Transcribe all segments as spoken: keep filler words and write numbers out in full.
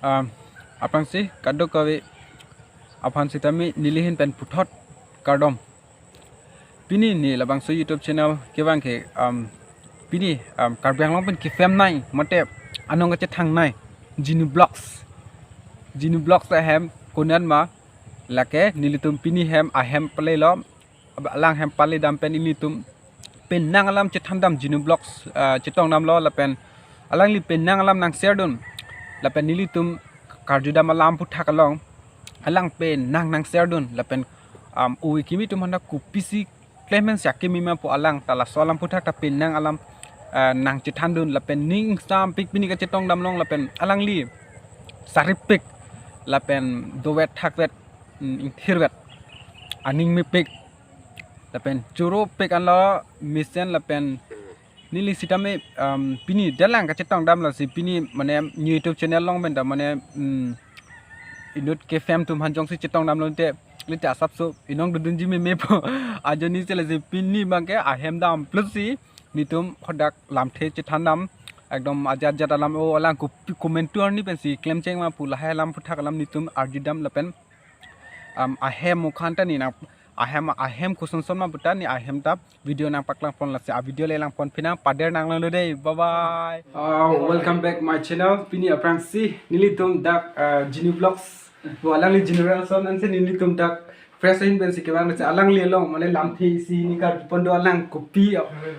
Um, aphrangsi kadokave aphan sitame nelihin pen puthot kardom. Pini ne labangso YouTube channel kevang ke, um, pini, um, Karbi Anglong pen kefamnei mate anong kachethangnei Genu Vlogs. Genu Vlogs ahem konat ma, lake nelitum pini hem ahem palelo, alang hem pale dam pen ilitum penang alam chethan dam Genu Vlogs, ah, chetong damlo lapen alangli penang alam nang share dun lapen nelitum karju dam alam aphuthak along alang penang nang share dun lapen, um, ove kimi atum handa kopisi klem pen si akimi ma pu alang ta laso alam aphuthak ta penang alam, ah, nang chethan dun lapen ning sampik pini kachetong dam long lapen alangli saripik lapen dovet thakvet, mm, ingthirvet, aning mepik lapen choropik anlo mesen lapen neli sitame, um, pini dalang kachetong dam lasi pini mane new YouTube channel long pen ta mane, um, inut kefam atum aphan jongsi chetong damlo te lite asapso inong dudunji memepo ajoine si lasi pini abangke ahem dam plus si nelitum hadak lamthe chethan dam ekdom ajat ajat alam o alang kopi komentu arni pensi klemcheng ma pu lahai alam aphuthak alam nelitum arju dam lapen, um, ahem mukhan ta ne nang ahem ahem koson son ma pu ta ne ahem ta video nang paklang pon lasi a video le lang pon phinang pader nang lang lo dei. Bye bye. Uh, welcome back my channel. Pini aphrangsi nelitum dak, uh, Genu Vlogs pu alangli general son ansi nelitum dak fresh ahin pensi kevang lasi alangli along mane lamthe isi ni karju pon do alang kopi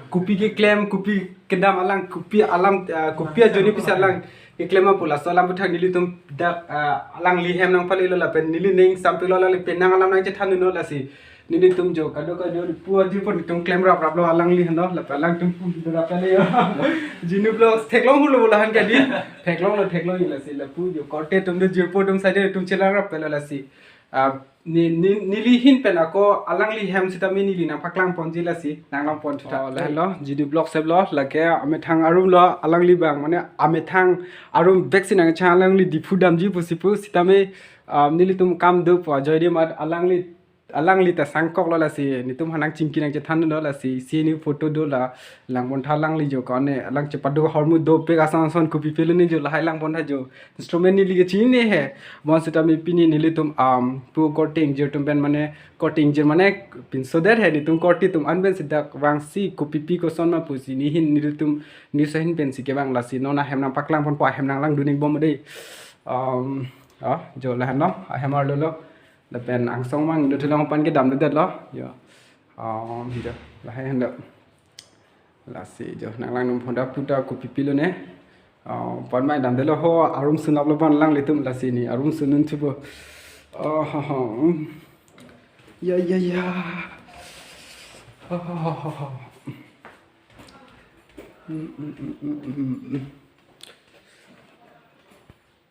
kopi keklem kopi kedam alang kopi alam, uh, kopi ajoine pisi alang keklem ma pu laso alam aphuthak nelitum dak, ah, alangli hem nang palelo lapen neli ning sampiklo alangli penang alam nang chethan dunlo lasi nelitum jo kado kado pu aji pon nelitum klem rap raplo alangli hando lapen alangtum pu do rap le yo. Genu Vlogs theklong hurlo bola han kadi theklonglo theklong lasi lapu jo korte atum do jirpo atum side atum chelang rap pelo lasi. Ah, ne, ne, nelihin pen ako alangli hem sitame neli nang paklang ponji lasi nang lang pon thuta. Oh, lahelo, Genu Vlogs hem lo, lake amethang arum lo, alangli abang, mane amethang arum bek si nang chang alangli Diphu damji pusi pu, sitame, ah, nelitum kam do pu ajoine mat alangli, alangli ta sangkok lo lasi, nelitum hanang chingki nang chethan do lasi, si ne photo do la, lang pon tha alangli jo kone, alang chepado hormu dopik ason ason kopi pelo ne jo lahai lang pon tha jo. Instrument neli kechini he. Bon sitame pini nelitum, um, pu korte ingjir atum pen mane korte ingjir mane pinso det he nelitum korte atum an pen si dak vangsi kopipi koson ma pusi nehin nelitum news ahin pensi kevang lasi non ahem nang paklang ponpo ahem nang lang dun-ik bom dei. Um, oh, jo lahenlo ahem arlo lo. Lapen angsong mang do thulang pan kedam do det lo. Yo. Um, jo lahai hendo. Lasi jo nang lang num phoda puta kopipi lo ne. Oh, pon mai damdelo ho arum sunap lo pon alanglitum lasi ne arum sunun thupo. Oh, ho, ho, hmm. Ya, ya, ya. Ho, ho, ho, ho, ho. Hmm, hmm, hmm, hmm, hmm, hmm.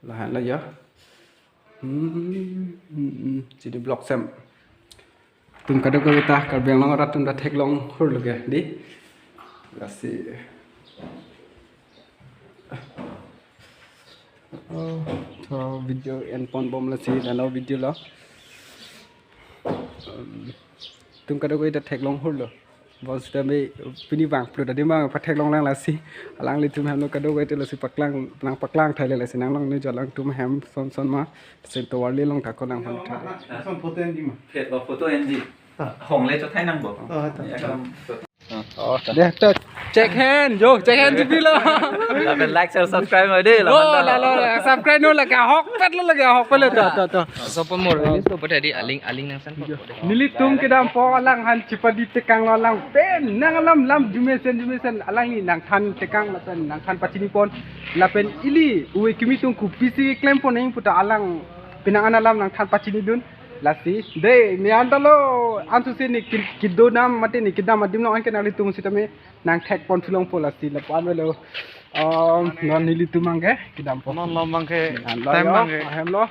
Lahenlo ya. Hmm, hmm, hmm. Genu Vlogs hem. Tum kadokave ta Karbi Anglong arat atum ta theklong hurlo ke dei. Lasi. Oh, to video en pon bom lasi lahenlo video lo. Um, tum kadokave ta theklong hurlo. Bon sitame pini bang plut adim bang patheklong lang lasi. Alanglitum hem lo kadokave te lasi paklang lang paklang thai le lasi nang long ne jo alangtum hem son son ma. Sen tovar le long thak ko nang pon thai. Son photo enji ma. Phet lo photo enji. Ah. Hong le cho thai nang bo. Oh, ta. Ya, kan. Oh, ta. Deh, to check hand, jo, check hand G P lo. Lapen like, share, subscribe ma dei, Oh, laman la, ta. La, la, subscribe non lake ahokpet lo lake ahokpet lo to, to, to. Sopon mo release to putadi aling, aling nang san po. Nelitum kedampo alang han chipadi tekang lo alang penang alam lam jumesen jumesen alangli nangthan tekang lapen nangthan pachini pon lapen ili ove kimi atum kopisi klem pon nang puta alang penang an alam nangthan pachini dun lasi dei ne anta lo ansu si ne ki-, kedo dam mate ne kedam adim lo anke nanglitum sitame nang thek pon thulong po lasi lapu-an lo. Um, non nelitum abangke kedampo. Non lo abangke Nang lo time yo, abangke. Ahem lo.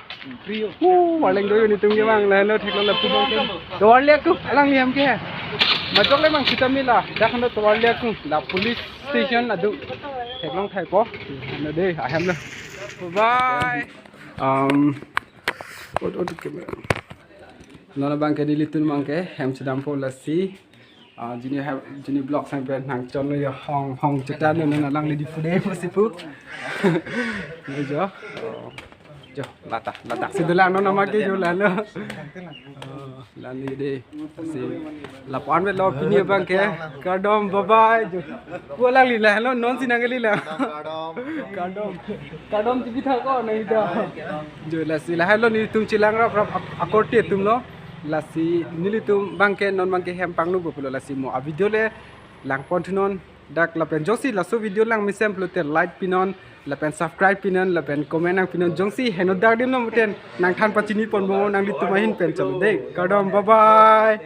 Hu, warleng do yo nelitum ke abang, lahenlo thek lo lapu abangke. Tovar le aku, alangli hem ke. Majok le abang sitame la, dak hando tovar le aku, la police station adu. Theklong thai po. Hano dei, ahem lo. Bye bye. Um, ot, ot, camera. Non abangke nelitum abangke, hem chedampo lasi. Ah, Genu ha, Genu Vlogs sang pen nang chon lo ya hong, hong chetan lo nang alangli Diphu dei pusi pu. Ni jo. Oh. Jo, lata, lata. Sidola no nama ke jo lalo. Oh, lani de. Si lapu-an vetlo pini abang ke. Kardom, bye bye. Jo. Pulang lila, hello, non sinang lila. Kardom. Kardom. Kardom tipi thak ko nai da. Jo, lasi lahelo nelitum chelang rap rap ak-, akorte atum lo. Lasi nelitum abang ke non abang ke hem pangno bo pulo, lasi mo a video le langpon thunon. Dak lapen jongsi laso video lang mesen pulote like pinon, lapen subscribe pinon, lapen comment nangpinon. Jongsi heno dak dim lo muten nangthan pachini pon bo nanglitum ahin pen chalo de. Kardom, bye bye.